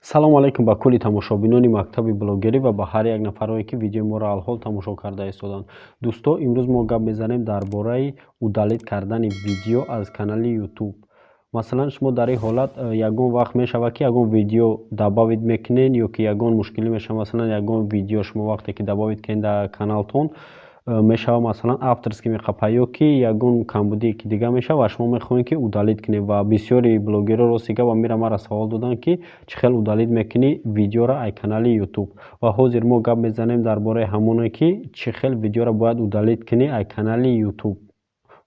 Салому алайкум ба кулли тамошобинони мактаби блогерӣ ва ба ҳар як нафарое, ки видеои моро алҳол тамошо карда истоданд. Дӯсто, имрӯз мо гап мезанем дар бораи удалить кардани видео аз канали Ютуб. Масалан, шумо дар ин ҳолат ягон вақт мешавад, ки ягон видео добавить мекунед ё ки ягон мушкилӣ мешавад. Масалан, ягон видео шумо вақте ки добавить кунед дар каналтон, мешавад, масалан, авторский меқапад ё ки ягон камбудие ки дига мешавад ва шумо мехоҳед, ки удалить кунед. Ва бисёри блогерҳо, рости гап, амира маро савол доданд, ки чӣ хел удалить мекунӣ видеоро ай канали Ютуб. Ва ҳозир мо гап мезанем дар бораи ҳамоне, ки чӣ хел видеоро бояд удалить кунӣ ай канали Ютуб.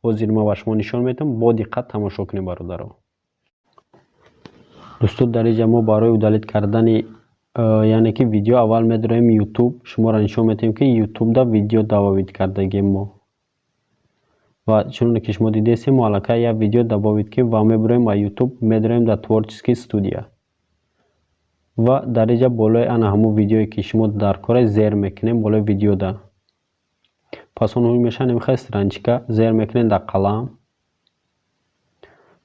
Ҳозир ман ба шумо нишон медиҳам, бо диққат тамошо кунед, бародаро. Дӯсто, дар инҷа мо барои удалить кардани, яъне ки видео, аввал медароем Ютуб. Шуморо нишон медиҳем, ки Ютубда видео добавить кардагем мо. Ва чуноне ки шумо дидестем, мо аллакай як видео добавить кардем ва мебуроем ба Ютуб, медароем дар творческий студия ва дар инҷа болои ана ҳамон видеое, ки шумо дар кора, зер мекунем болои видеода. Пас он ҳуй мешавад нимхел страничка. Зер мекунем дар қалам.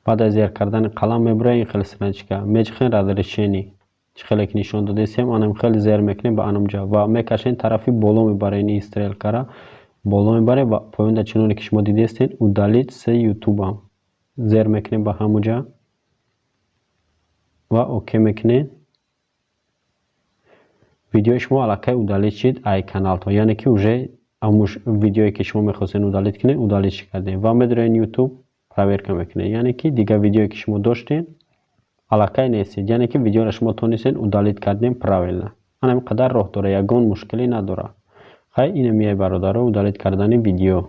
Баъд аз зер кардани қалам мебуроем ин хел страничка, мечихем разрешение. Чӣ хеле ки нишон додестем, анам хеле зер мекунем ба анамҷа ва мекашем, тарафи боло мебарем, ин стрелкара боло мебарем ва поёнда, чуноне ки шумо дидестед, удалить с Ютуба зер мекунем ба ҳамуҷа ва окей мекунем. Видеои шумо аллакай удалить шид ай каналтон, яъне ки уже ҳамун видеое, ки шумо мехостед удалить кунед, удалить кардем. Ва медароед Ютуб, проверка мекунед, яъне ки дигар видеое, ки шумо доштед, аллакай нестед, яъне ки видеоро шумо тонистед удалить кардем правильно. Ана ҳамин қадар роҳ дора, ягон мушкиле надорад. Хай, ина меяй, бародаро, удалить кардани видео.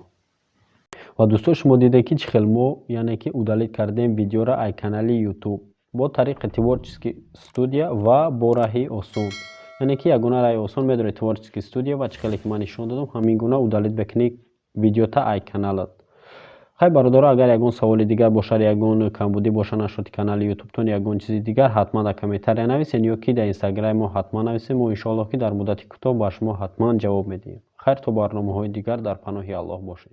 Ва дӯсто, шумо дидед, ки чӣ хел мо, яъне ки, удалить кардем видеоро ай канали Ютуб бо тариқи творческий студия ва бо раҳи осон. Яъне ки ягона раҳи осон медоред творческий студия ва чӣ хеле ки ман нишон додам, ҳамин гуна удалить бикунӣ видеота ай каналат. Хай, бародаро, агар ягон саволи дигар бошад, ягон камбудӣ бошад нашоти канали Ютубтон, ягон чизи дигар, ҳатман дар комментария нависед ё ки дар Инстаграми мо ҳатман нависед. Мо, иншоаллоҳ, ки дар муддати кӯтоҳ ба шумо ҳатман ҷавоб медиҳем. Хайр, то барномаҳои дигар дар паноҳи Аллоҳ бошед.